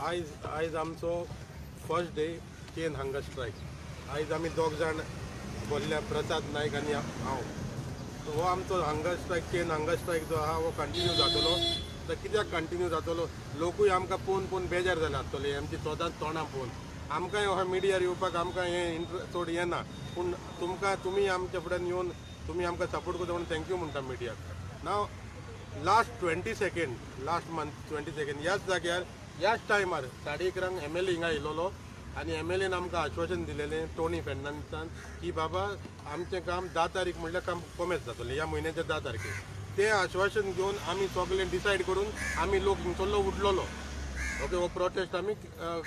आयज आमचो first day chain hunger strike. आयज आमी दोग जाण बोल्ल्या, प्रसाद नायक आनी हांव. सो हो आमचो hunger strike, chain hunger strike जो आहा, हो कंटिन्यू जातलो. तर कित्याक कंटिन्यू जातलो? लोकूय आमकां पळोवन पळोवन बेजार जाले आसतले, आमची सदांच तोंडां पळोवन. आमकांय अशें मिडियार येवपाक आमकां हें चड येना, पूण तुमकां, तुमी आमच्या फुड्यान येवन तुमी आमकां सपोर्ट करता म्हणून thank you म्हणटा मिडियाक. नाव last 22nd, last month 22nd, ह्याच जाग्यार ह्याच टायमार 11:30 एमएलए हिंगा येयलोलो आनी एमएलएन आमकां आश्वासन दिलेलें, टोनी फेर्नांडीसान, की बाबा, आमचें काम 10 तारीख म्हणल्यार काम कोमेस जातलें, ह्या म्हयन्याच्या 10 तारखेर. तें आश्वासन घेवन आमी सगळें डिसायड करून आमी लोक हिंगसरलो उठलोलो. ओके, हो प्रोटेस्ट आमी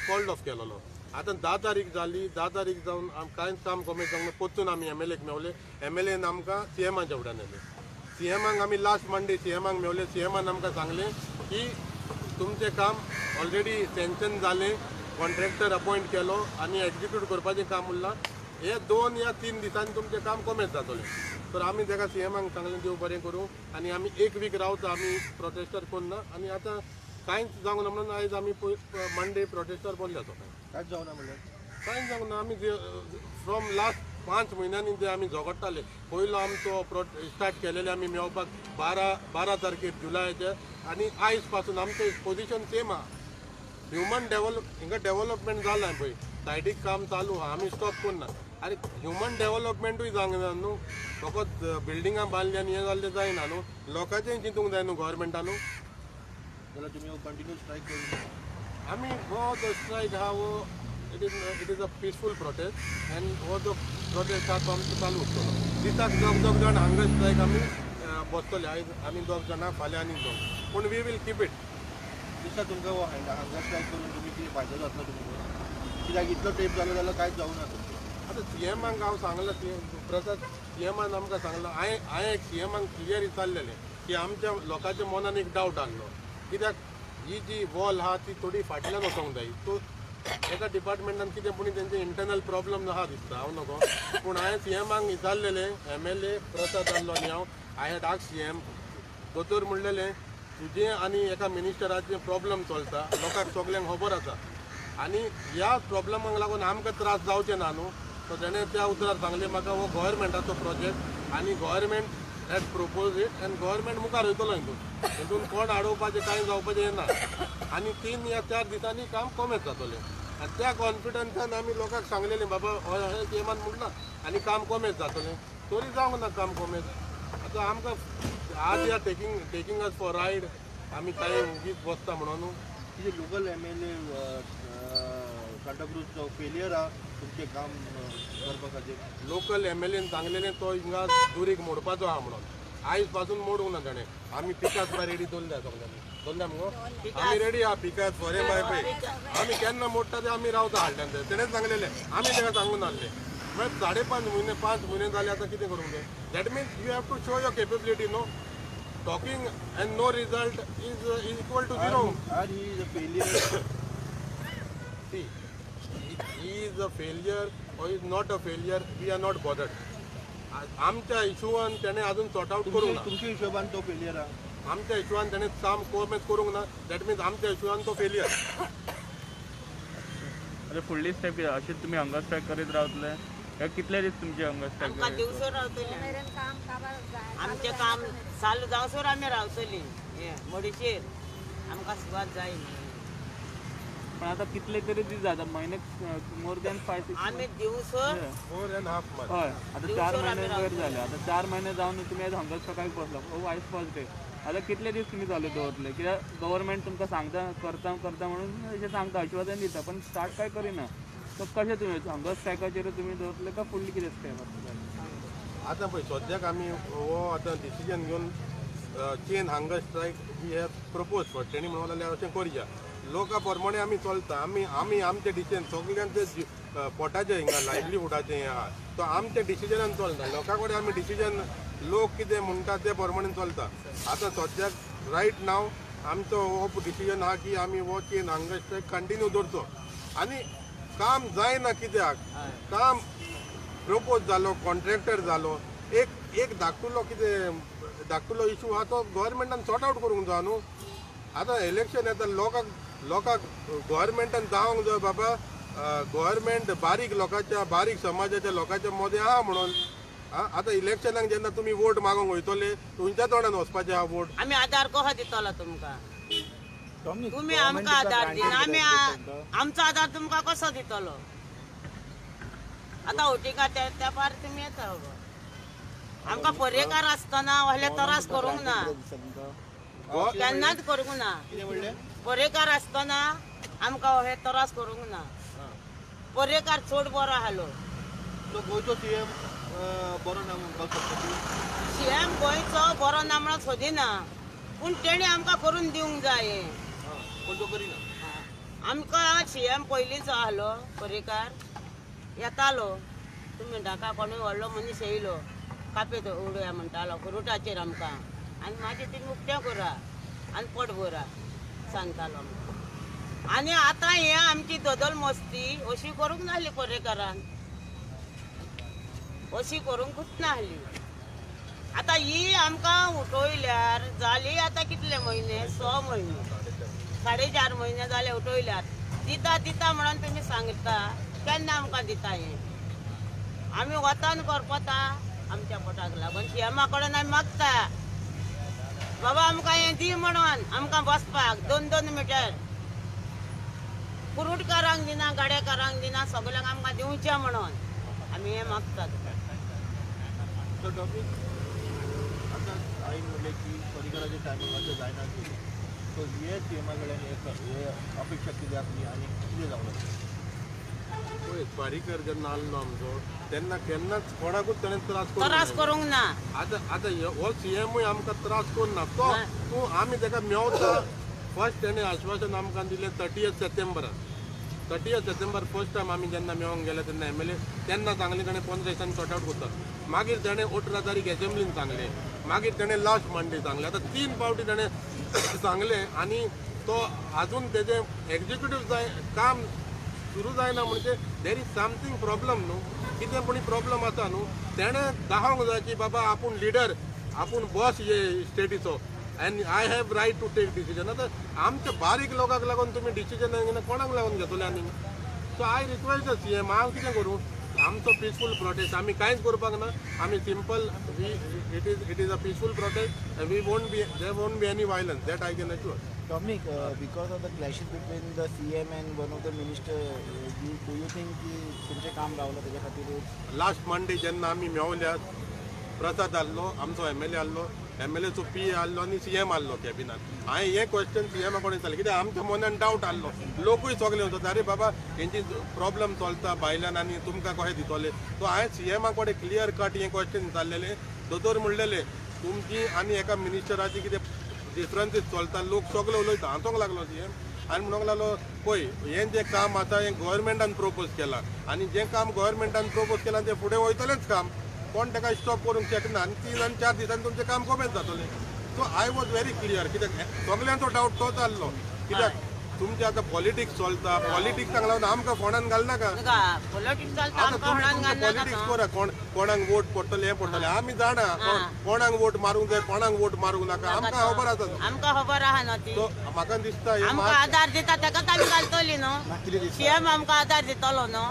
कॉल्ड ऑफ केलोलो. आतां 10 तारीख जाली. 10 तारीख जावन कांयच काम कोमेस जावंक ना. परतून आमी एमएलएक मेवले. एमएलएन आमकां सीएमाच्या फुड्यान येयले. सीएमाक आमी लास्ट मंडे सीएमाक मेवले. सीएमान आमकां सांगलें की तुमचें काम ऑलरेडी सँक्शन जालें, कॉन्ट्रॅक्टर अपॉयंट केलो आनी एक्जिक्यूट करपाचें काम उरलां. हे 2 या 3 दिसांनी तुमचें काम कोमेस जातलें. तर आमी ताका सीएमाक सांगलें, देव बरें करूं आनी आमी एक वीक रावता, आमी प्रोटेस्टर करना. आनी आतां कांयच जावंक ना म्हणून आयज आमी मंडे प्रोटेस्टर बोल्ले सकाळी. कांयच जावना म्हणल्यार? कांयच जावंक ना. आमी फ्रॉम लास्ट 5 म्हयन्यांनी जे आमी झगडटाले, पयलो आमचो स्टार्ट केलेले आमी मेवपाक 12 तारखेर जुलयाचे आनी आयज पासून आमचें पोजिशन सेम आहा. ह्युमन डेव्हलप, हिंगा डेव्हलपमेंट जालां पळय, सायडीक काम चालू आहा, आमी स्टॉप करना. आनी ह्युमन डेव्हलपमेंटूय जावंक जाय न्हू. फकत बिल्डिंगां बांदली आनी हें जाल्लें जायना न्हू, लोकांचेंय चिंतूंक जाय न्हू गव्हर्मेंटान न्हू. जाल्यार तुमी कंटिन्यू स्ट्रायक करून आमी हो जो स्ट्रायक आहा, हो it is a peaceful protest and हो जो प्रोटेस्ट आहा तो आमचो चालू उरतलो. दिसाक दोग दोग जाण हंगर स्ट्रायक आमी बसतले. आयज आमी दोग जाणां, फाल्यां आनी दोग, पूण we will keep it. दिसता तुमकां हो हंगर स्ट्रायक करून तुमी कितें फायदो जातलो तुमकां? कित्याक इतलो तेंप जालो जाल्यार कांयच जावना तुमचें. आतां सीएमाक हांव सांगलां, सी प्रसाद, सीएमान आमकां सांगलां. हांवें एक सीएमाक क्लियर विचारलेलें की आमच्या लोकांच्या मनान एक डावट आहलो, कित्याक ही जी वॉल आहा ती थोडी फाटल्यान वचोंक जाय. सो एका डिपार्टमेंटान कितें पूण तेंचे इंटरनल प्रॉब्लम आहा दिसता, हांव नको. पूण हांवें सीएमाक विचारलेलें, एमएलए प्रसाद आहलो आनी हांव, I had asked CM, दोतोर म्हणलेलें, तुजें आनी एका मिनिस्टराचें प्रॉब्लम चलता, लोकांक सगल्यांक खबर आसा आनी ह्या प्रॉब्लमाक लागून आमकां त्रास जावचे ना न्हू. सो तेणें त्या उतरार सांगलें म्हाका, हो गव्हर्मेंटाचो प्रोजेक्ट आनी government has propose it and government मुखार वयतलो. हितून कोण आडोवपाचें कांय जावपाचें हें ना आनी 3 या 4 दिसांनी काम कोमेस जातलें. आनी त्या कॉन्फिडन्सान आमी लोकांक सांगलेलें, बाबा, हय हय, सीएमान म्हणलां आनी काम कोमेस जातलें. तरी जावंक ना काम कोमेस. आतां आमकां आज they are taking us for ride. आमी कांय उगीच बसता म्हणून. कितें लोकल एमएलए सांताक्रूजचो फेलियर आहा तुमचें काम करपा खातीर? लोकल एमएलएन सांगलेलें, तो हिंगा दुरीग मोडपाचो आहा म्हणून. आयज पासून मोडूंक ना ताणें. आमी पिकास बाय रेडी दवरल्या, सगल्यांनी दवरल्या मुगो. आमी रेडी आहा. पिकास फोरें बाय पळय, आमी केन्ना मोडटा ते आमी रावता हाडल्यान. ते तेणें सांगलेलें, आमी ताका सांगून हाडलें. म्हळ्यार 5.5 म्हयने, 5 म्हयने जाले. आतां कितें करूंक जाय? That means you have to show your capability, no? Talking and no result is equal to zero. Are he is a failure? See, he is a failure or is not a failure, we are not bothered. आमच्या हिशोबान त्याने अजून sort out करूंक ना. तुमच्या हिशोबान तो failure आहा? आमच्या हिशोबान त्याने काम कोमेस करूंक ना, that means आमच्या हिशोबान तो फेलियर. आता फुडली स्टेप कितें? अशें तुमी हंगर स्ट्रायक करीत रावतले काय कितले दीस तुमचे हंगर स्ट्रायक? आमकां दिवसो रावतले. मेरेन काम काबार जाय. आमचें काम चालू जावसर आमी रावतली. हें मोडीचेर आमकां सुवात जाय म्हणून. पण आता कितले तरी दीस जाता, महिने, मोर दॅन 5-6. आमी दिवसर 4.5 month. हय, आता 4 दिवसर महिने आमी वयर रावतले. जाले. आता 4 महिने जावन तुमी आयज हंगर स्ट्रायकाक बसला, हो आयज फर्स्ट डे. आतां कितले दीस तुमी चालू दवरतले? कित्याक गव्हर्मेंट तुमकां सांगता, करता करता म्हणून अशें सांगता, आश्वासन दिता, पण स्टार्ट काय करिना. सो कशें तुमी हंगर स्ट्रायकाचेर तुमी दवरतले काय फुडली कितें स्टेप आसता? आतां पळय, सद्याक आमी हो आतां डिसिजन घेवन chain hunger strike we have propose for. तेणी म्हणून जाल्यार अशें करया, लोका प्रमाणे आमी चलता. आमी आमचे डिसिजन, सगल्यांचे पोटाचें हिंगा लायवलीहुडाचें हें आहा, तो आमच्या डिसिजनान चलना. लोकां कडेन आमी डिसिजन, लोक कितें म्हणटा ते प्रमाणे चलता. आतां सद्याक रायट नाव आमचो हो डिसिजन आहा की आमी हो चेन हंगर स्ट्रायक कंटिन्यू दवरचो. आनी काम जायना कित्याक? काम प्रपोज जालो, कॉन्ट्रॅक्टर जालो, एक एक धाकटुलो कितें धाकटुलो इशू आहा, तो गव्हर्मेंटान सॉर्ट आवट करूंक जाय न्हू. आतां इलेक्शन येता, लोकांक लोकांक गोवोरमेंटान जावंक जाय बाबा, गोवोरमेंट बारीक लोकांच्या, बारीक समाजाच्या लोकांच्या मदें आहा म्हणून. आतां इलेक्शनाक जेन्ना तुमी वोट मागोंक वयतले तुमच्या तोंडान वचपाचें आहा वोट. आमी आदार कसो दितलो तुमकां? तुमी आमकां आदार दिना, आमी आमचो आदार तुमकां कसो दितलो? आतां वोटिंगा तेंपार तुमी येता बाबा. आमकां पर्येकार आसतना व्हडले त्रास करूंक ना, केन्नाच करूंक ना. पर्येकार आसतना आमकां हे त्रास करूंक ना. पर्येकार चड बरो आसलो. गोंयचो सीएम बरो ना म्हणपाक शकता? सीएम गोंयचो बरो ना म्हणून सोदिना, पूण तेणी आमकां करून दिवंक जाय. पूण तो करिना. आमकां सीएम पयलींचो आसलो पर्येकार, येतालो तुमी ढाका कोणूय व्हडलो मनीस येयलो कापेत उडोवया म्हणटालो रुटाचेर आमकां, आनी मागीर तुमी उक्तें करा आनी पोट भरा सांगतालो आमकां. आनी आतां हे आमची दोदोल मस्ती अशी करूंक नासली पर्येकारान, अशी करूंकूच नासली. आतां ही आमकां उठयल्यार जाली आतां कितले म्हयने, 6 म्हयने, 4.5 म्हयने जाले उठयल्यार. दिता दिता म्हणून तुमी सांगता, केन्ना आमकां दिता हें? आमी वतान करपता आमच्या पोटाक लागून सीएमा कडेन आमी मागता बाबा आमकां हें दी म्हणून, आमकां बसपाक 2-2 मिटर कुरुटकारांक दिना, गाडेकारांक दिना, सगल्यांक आमकां दिवचें म्हणून आमी हें मागतात. सो डॉमिनीक, आतां आईन म्हणलें की पर्रीकराच्या टायमार अशें जायना आशिल्लें, सो हे सीएमा कडल्यान हे अपेक्षा कितें आसली आनी कितें जावंक लागलें? पळय, पर्रीकर जेन्ना आसलो आमचो तेन्ना केन्नाच कोणाकूच ताणें त्रास त्रास करूंक ना. आतां आतां हो सीएमूय आमकां त्रास करूंक ना. तो तूं आमी ताका मेवता. फर्स्ट तेणें आश्वासन आमकां दिलें 30 सप्टेंबराक. 30 सप्टेंबर फर्स्ट टायम आमी जेन्ना मेवोंक गेले तेन्ना एमएलए तेन्ना सांगलें ताणें 15 दिसांनी सॉर्ट आवट करता. मागीर ताणें 18 तारीख एसेंब्लीन सांगलें, मागीर ताणें लास्ट मंडे सांगलें. आतां 3 फावटी ताणें सांगलें आनी तो आजून तेजें एक्जिक्युटीव जाय काम सुरू जायना. म्हणजे there is something problem न्हू, कितें पूण प्रॉब्लम आसा न्हू. तेणें दाखोवंक जाय की बाबा आपूण लिडर, आपूण बॉस हे स्टेटीचो and I have right to take decision. आतां आमच्या बारीक लोकांक लागून तुमी डिसिजन घेना, कोणाक लागून घेतले आनी? So I request the CM, हांव कितें करूं? आमचो पिसफूल प्रोटेस्ट, आमी कांयच करपाक ना. आमी simple, we it is a peaceful protest. We won't be, there won't be any violence, that I can assure. Dominic, because of the clashes between the CM and one of the minister, do you think की तुमचें काम रावलां तेज्या खातीर? Last Monday जेन्ना आमी मेवल्या, प्रसाद आहलो आमचो एमएलए आहलो, एमएलएचो पी ए आहलो आनी सीएम आहलो कॅबिनान. हांवें हें क्वेश्चन सीएमा कडेन विचारलें, कित्याक आमच्या मनान डावट आहलो. लोकूय सगळे वचता, अरे बाबा हेंची प्रॉब्लम चलता भायल्यान आनी तुमकां कशें दितले? सो हांवें सीएमा कडेन क्लियर कट हें क्वेश्चन विचारलेलें. दोतोर म्हणलेले तुमची आनी एका मिनिस्टराची कितें डिफरन्सीस चलता, लोक सगळे उलयता. हांचोंक लागलो सीएम आनी म्हणूंक लागलो पळय हें जें काम आसा हें गोवोरमेंटान प्रोपोज केलां आनी जें काम गोवोरमेंटान प्रोपोज केलां तें फुडें वयतलेंच काम, कोण ताका स्टॉप करूंक शकना आनी 3 आनी 4 दिसांनी तुमचें काम कमेच जातलें. So I was very clear, कित्याक सगल्यांचो डावट तोच आहलो. कित्याक तुमचें आतां पॉलिटिक्स चलता, पॉलिटिक्साक लागून आमकां फोंडान घालनाका. आतां तुमी तुमचें पॉलिटिक्स करा, कोण कोणाक वोट पडटलें हें पडटलें आमी जाणा, कोणाक वोट मारूंक जाय कोणाक वोट मारूंक नाका आमकां खबर आसा. आमकां खबर आहा न्हू ती. सो म्हाका दिसता आमकां आदार दिता ताकाच आमी घालतली न्हू, सीएम आमकां आदार दितलो न्हू.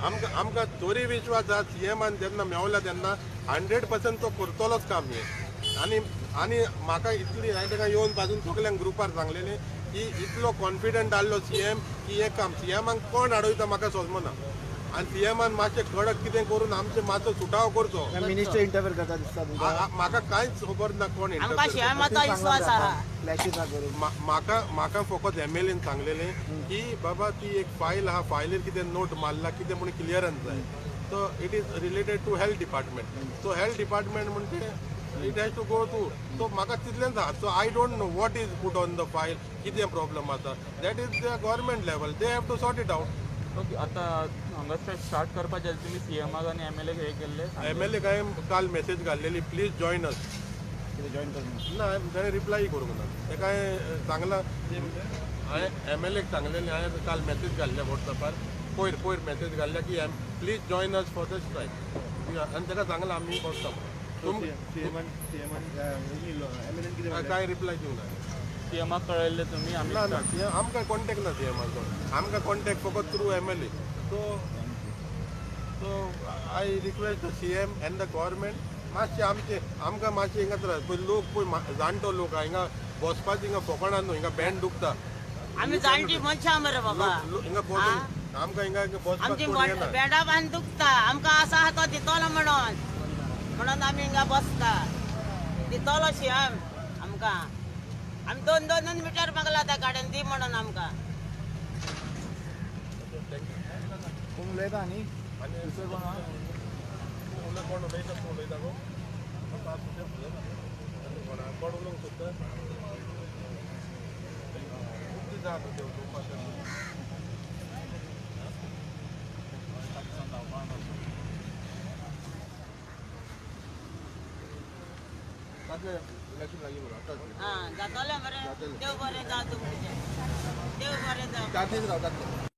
आमकां आमकां तोरी विश्वास आसा सीएमान जेन्ना मेवला तेन्ना 100% तो करतलोच काम हें. आनी आनी म्हाका इतली हांवें ताका येवन पासून सगल्यांक ग्रुपार सांगलेलें की इतलो कॉन्फिडंट आहलो सीएम की हें काम सीएमाक कोण आडयता म्हाका समजना. आनी सीएमान मातशें कडक कितें करून आमचें मातसो सुटावो करचो. मिनिस्टर इंटरफेर करता दिसता तुमकां? म्हाका कांयच खबर ना कोण आमकां इंटरफेर. सीएमाचो विश्वास आहा. क्लॅशीस आहा करून म्हाका म्हाका फकत एमएलएन सांगलेलें की बाबा ती एक फायल आहा, फायलीर कितें नोट मारला कितें म्हूण क्लियरन्स जाय. So it is related to health department. So health department म्हणजे it has to go to. So म्हाका तितलेंच आहा. So I don't know what is put on the file, कितें प्रॉब्लम आसा, that is the government level, they have to sort it out. Okay, आतां hunger strike start करपाचे आसा, तुमी सीएमाक आनी एमएलए हे केल्ले? एमएलए हांवें काल मॅसेज घाल्लेली, प्लीज जॉयन अस. कितें जॉयन करून ना, ताणें रिप्लाय करूंक ना. ताका हांवें सांगलां, हांवें एमएलएक सांगलेलें, हांवें काल मॅसेज घाल्ल्या वॉट्सॅपार, पयर पयर मॅसेज घाल्ल्या की please join us for the strike. आनी ताका सांगलां आमी बसता म्हणून. सीएमान सीएमान एमएलएन कितें कांय रिप्लाय दिवंक ना. सीएमाक कळयल्लें तुमी आमी ना ना, CM आमकां कॉन्टेक्ट ना सीएमाचो. आमकां कॉन्टेक्ट फकत through MLA. So I request the CM and the government, मातशें आमचे आमकां मातशें हिंगा त्रास. पळय लोक पळय, जाणटो लोक आहा हिंगा बसपाची, हिंगा फोकाणां न्हू, हिंगा बँड दुखता. आमी जाणटी मनशां मरे बाबा. हिंगा बसून आमकां हिंगा बसपाक आमची कोण येना. बेडा बांद दुखता आमकां. आसा आहा तो दितलो म्हणून म्हणून आमी हिंगा बसता. दितलो शियम आमकां. आमी दोन दोन दोन मिटर मागला त्या गाड्यान, दी म्हणून आमकां. कोण उलयता न्ही? आनी दुसरो कोण आहा? कोण उलयता? तूं उलयता गो? आनी कोण आहा? कोण उलोवंक सोदता? खूब दीस जाता ते उलोवपाक. जातलें, इलेक्शन लागीं बरो आतां. आं, जातलें मरे. देव बरें जावं तुमचें, देव बरें जावं. 4 दीस राव, जातलें.